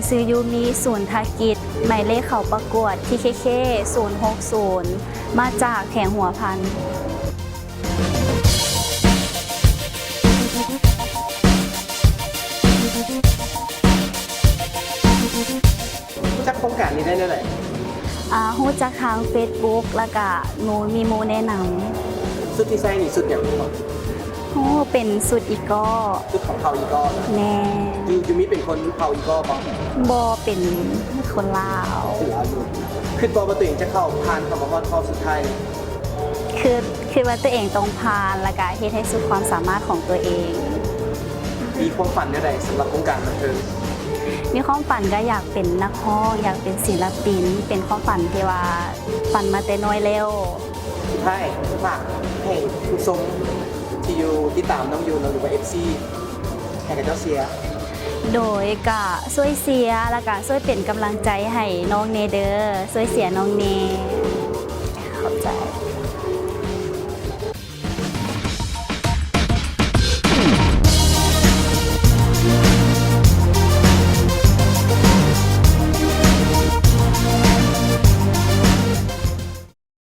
ຊື່ຢູມີ ສູນທາກິດ, ໝາຍເລກເຂົ້າປະກວດ ທີເຄເຄ ສູນຫົກສູນ ມາຈາກແຂວງຫົວພັນ. ຮູ້ຈັກໂຄງການນີ້ໄດ້ແນວໃດ? ອ່າ ຮູ້ຈັກທາງເຟສບຸກ ແລ້ວກະໝູ່ ມີໝູ່ແນະນຳ. ຊຸດທີ່ໃສ່ນີ້ຊຸດຫຍັງ? ໂອ້ ເປັນຊຸດອີກໍ. ຊຸດຂອງເຜົ່າອີກໍນະ? ແມ່ນ. ຢູ ຢູມີເປັນຄົນເຜົ່າອີກໍບໍ່? ບໍ່ ເປັນຄົນລາວ. ເປັນລາວຢູ່. ຄິດບໍ່ວ່າຕົວເອງຈະເຂົ້າ ຜ່ານເຂົ້າມາຮອດຮອບສຸດທ້າຍ? ຄິດ ຄິດວ່າຕົວເອງຕ້ອງຜ່ານ ແລ້ວກະເຮັດໃຫ້ສຸດຄວາມສາມາດຂອງຕົວເອງ. ມີຄວາມຝັນແນວໃດສຳລັບວົງການບັນເທີງ? ມີຄວາມຝັນກໍຢາກເປັນນັກຮ້ອງ, ຢາກເປັນສິນລະປິນ, ເປັນຄວາມຝັນທີ່ວ່າຝັນມາແຕ່ນ້ອຍແລ້ວ. ສຸດທ້າຍ ຝາກໃຫ້ຜູ້ຊົມທີ່ຢູ່ຕິດຕາມນ້ອງຢູເນາະ ຫຼືວ່າເອັຟຊີ ໃຫ້ເຂົາເຈົ້າເຊຍ. ໂດຍ ກະຊ່ວຍເຊຍ ແລ້ວກະຊ່ວຍເປັນກຳລັງໃຈໃຫ້ນ້ອງແດ່ເດີ, ຊ່ວຍເຊຍນ້ອງແດ່.